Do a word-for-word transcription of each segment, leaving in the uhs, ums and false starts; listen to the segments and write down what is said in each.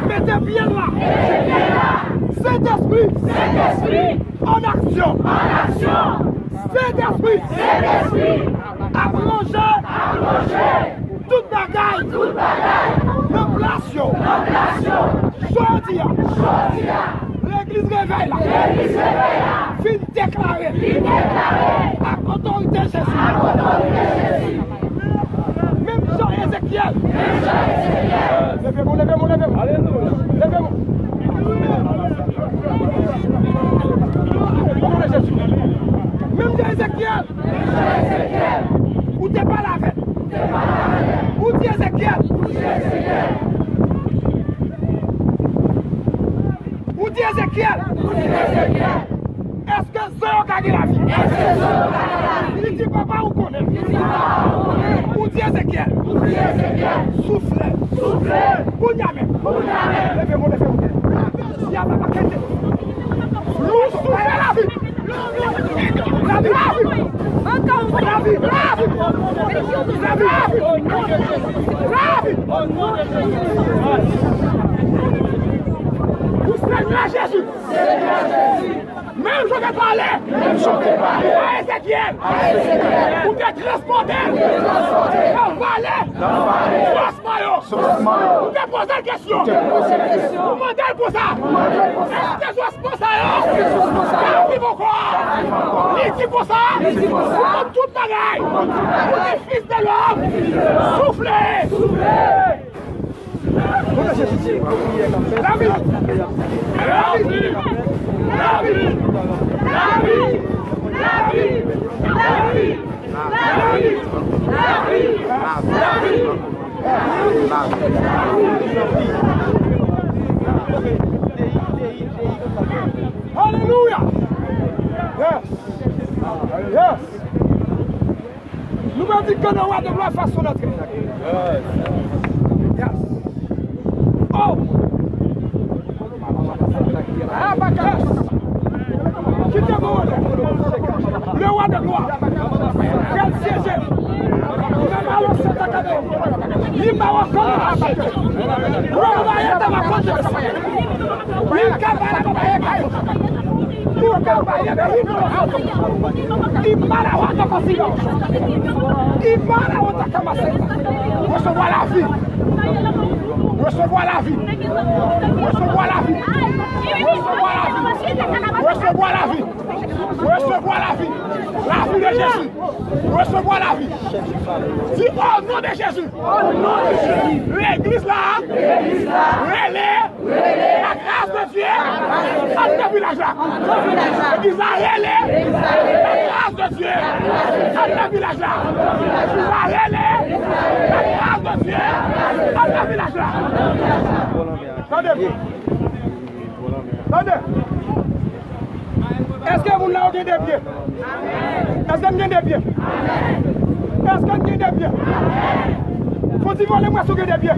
Mete pye l la. Sentespri. An aksyon. Sentespri. Ap ranje. Tout bagay. Nan plas yo. Jodi a. Legliz Revèy la. Fin deklare. Ak otorite Jezi. Menm jan Ezekyèl. Leve mwen, leve mwen, leve mwen. Leve mwen. O non de Jezi. Menm jan Ezekyèl. Ou te pale avè l. Ou di Ezekyèl. Ou di Ezekyèl. Èske zan yo ka gen lavi? Li di, papa, ou konnen. Ou di Ezekyèl. Soufle. Kounye a menm. Leve mwen, leve mwen. Yaba pakete. Lou soufle lavi. Lavi. Lavi. Lavi. Lavi. Lavi. Ou Senyè Jezi. Menm jan w te pale. Menm jan w te pale. A Ezekyèl. A Ezekyèl. Ou te transpòte l. Ou te transpòte l. Nan vale. Nan vale. Sòsman yo. Sòsman yo. Ou te poze l kesyon. Ou te poze l kesyon. Ou mande l konsa. Ou mande l konsa. Èske sòsman sa yo. Èske sòsman sa yo. Ka viv ankò. Ka viv ankò. Li di konsa. Li di konsa. Ou konn tout bagay. Ou konn tout bagay. Ou di fis de lòm. Soufle. Soufle. Lavi! Lavi! Alelouya! Yes! Yes! Nou pral di ke le roi de gloire fasse son entrée. Yes. Oh! Yes. Kite mwen. Le roi de gloire. Pral syeje. Li ba w kòm. Li ka ba w kòm. Imana wata kasino. Imana wata kamase. Resevwa lavi. Resevwa lavi. Resevwa lavi. Resevwa lavi. Resevwa lavi. Resevwa lavi. Lavi de Jezi. Resevwa lavi. Di, o non de Jezi. Legliz la. Rele. La grâce de Dieu, antre nan vilaj la. Legliz la rele, la grâce de Dieu, antre nan vilaj la. Legliz la rele, la grâce de Dieu, antre nan vilaj la. Tande. Tande. Èske moun la yo gen de pye? Èske n gen de pye? Èske n gen de pye? Fò di vole mwen si w gen de pye.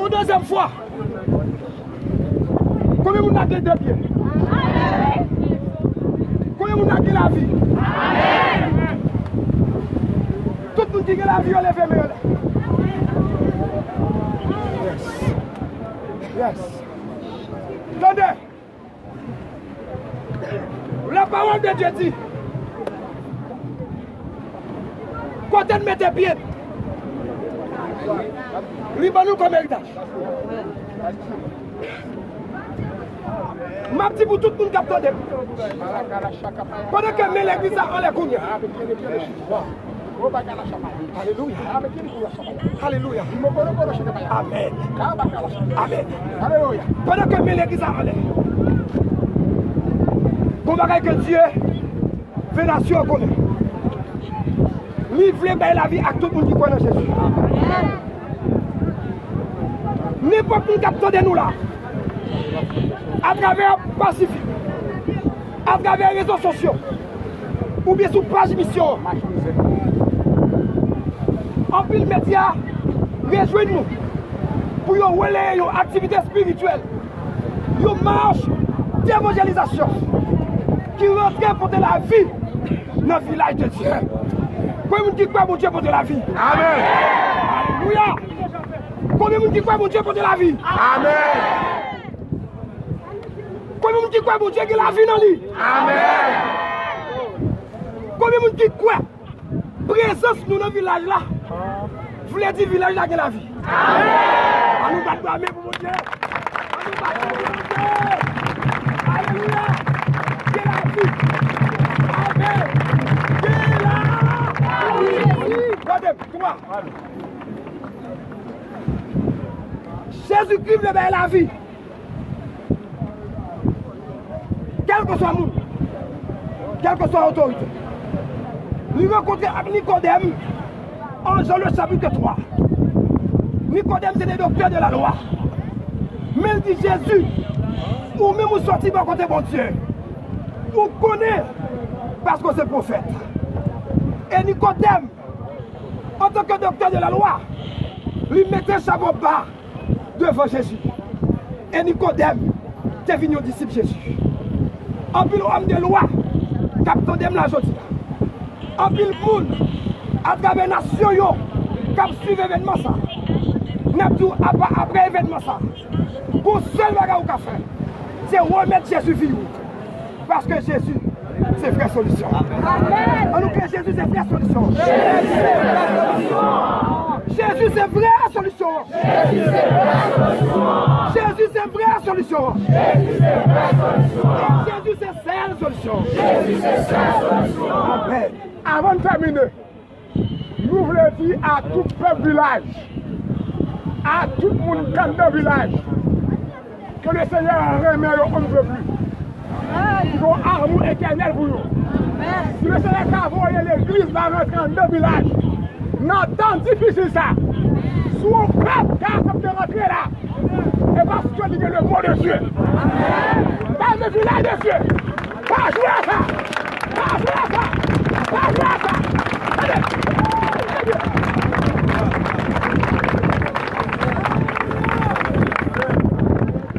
Yon dezyèm fwa. Konbyen moun la gen de pye? Konbyen moun la gen lavi? Tout moun ki gen lavi yo leve men yo la. Yes. Yes. Tande. La parole de Dieu dit, kote n mete pye n, li ban nou kòm eritaj. M ap di pou tout moun k ap tande m, pandan ke men legliz la anlè kounye a. Alelouya. Alelouya. Amèn. Amèn. Alelouya. Pandan ke men legliz la anlè, gon bagay ke Dye fè nasyon an konnen. Li vle bay lavi ak tout moun ki kwè nan Jezi. Nenpòt moun k ap tande nou la, atravè Pasifik, atravè rezo sosyo, oubyen sou paj misyon an, anpil medya rejwenn nou pou yo releye yon aktivite espirityèl, yon mach devanjelizasyon ki rantre pote lavi nan vilaj de Dye. Konbyen moun ki kwè Bondye pote lavi? Amèn. Alelouya. Konbyen moun ki kwè Bondye pote lavi? Amèn. Konbyen moun ki kwè Bondye gen lavi nan li? Amèn. Konbyen moun ki kwè prezans nou nan vilaj la vle di vilaj la gen lavi? Amèn. Ann nou bat bra men pou Bondye. Ann nou bat men pou Bondye. Alelouya. Gen lavi. Amèn. Gen lavi. Gade m, twa. Jezikri vle bay lavi. Kèlkeswa moun, kèlkeswa otorite. Li rankontre ak Nikodèm an Jan le chapitre twa. Nikodèm se te doktè de la lwa. Men l di Jezi, ou menm ou sòti bò kote Bondye. Ou konnen paske w se pwofèt. E Nikodèm, antanke doktè de la lwa, li mete chapo ba devan Jezi. E Nikodèm te vin yon disip Jezi. Anpil òm de lwa k ap tande m la jodi a. Anpil moun atravè nasyon yo k ap swiv evènman sa. N ap di w apa, apre evènman sa, gon sèl bagay ou ka fè, se remèt Jezi vi w. Paske Jezi se vrè solisyon. Amèn. Ann nou kriye, Jezi se vrè solisyon. Jezi se vrè solisyon. Jezi se vrè solisyon. Jezi se vrè solisyon. Jezi se vrè solisyon. Jezi se sèl solisyon. Jezi se sèl solisyon. Amèn. Avan n tèmine, nou vle di a tout pèp vilaj, a tout moun k anndan vilaj, ke Lesenyè renmen yo on ne peut plus. Ki gen yon amou etènèl pou yo. Ki Lesenyè ka voye legliz la rantre anndan vilaj nan tan difisil sa. Si yon pèp ka aksepte rantre la, e paske li gen le mot de Dieu. Bay men vilaj de Dieu. Pa jwe a sa! Pa jwe a sa! Pa jwe a sa! Tande! Tande!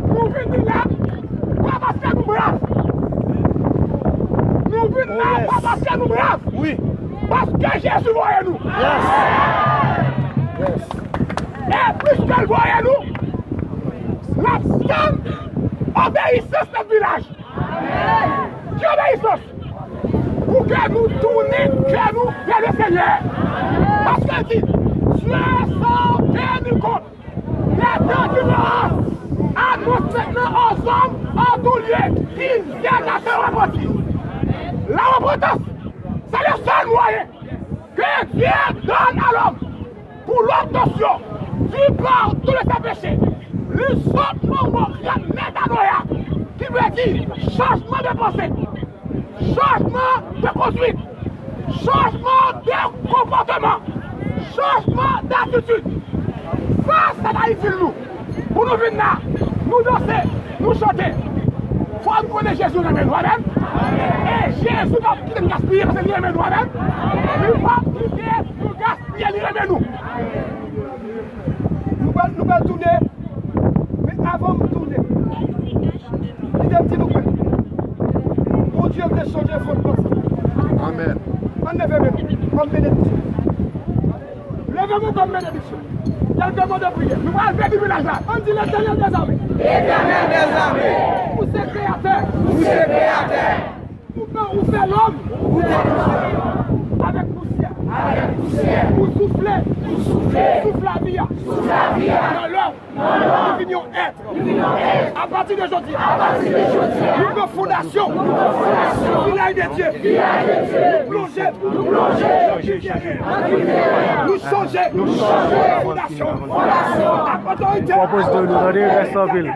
Nou vin la, pa paske nou brav. Nou vin la, pa paske nou brav. Wi. Paske Jezi voye nou. Yes. Yes. E piske l voye nou, n ap tann obeyisans nan vilaj. Ki obeyisans? Pou ke nou tounen kè nou vè Lesenyè. Paske l di, Dieu s'en tenu compte. Les délivrances annoncent maintenant aux hommes en tout lieu, ils viennent à se repentir. La repentance, c'est le seul moyen que Dieu donne à l'homme pour l'obtention du pardon de ses péchés. Li sot nan mo grèk metanoia, ki vle di chanjman de panse, chanjman de konduit, chanjman de konpòteman, chanjman datitid. Sa, sa ta itil nou. Pou nou vin la, nou danse, nou chante. Fò n konnen Jezi renmen nou, amèn. E Jezi p ap kite n gaspiye paske li renmen nou, amèn. Li p ap kite nou gaspiye, li renmen nou. Nou pral, nou pral tounen, men avan m tounen, kite m di nou ke Bondye vle chanje fwonn panse. Amèn. Ann leve men nou, kòm benediksyon. Leve men nou kòm benediksyon. Kèlke mo de priyè. Nou pral beni vilaj la. Ann di, Letènèl dèzame. Letènèl dèzame. Ou se kreyatè. Ou se kreyatè. Ou fè, ou fè lòm. Ou fè lòm. Avèk pousyè. Avèk pousyè. Ou soufle. Ou soufle. Souf lavi a. Souf lavi a. Nan lòm. Nan lòm. Li vin yon èt. Li vin yon èt. Apati de jodi a. Apati de jodi a. Nou pran fondasyon. Nou pran fondasyon. Vilaj de Dye. Vilaj de Dye. Nou plonje. Nou plonje. Nan kriz teren. Nou chanje. Nou chanje. Fondasyon. Fondasyon. Ak otorite. Pwopoze nou tande, rès anpil.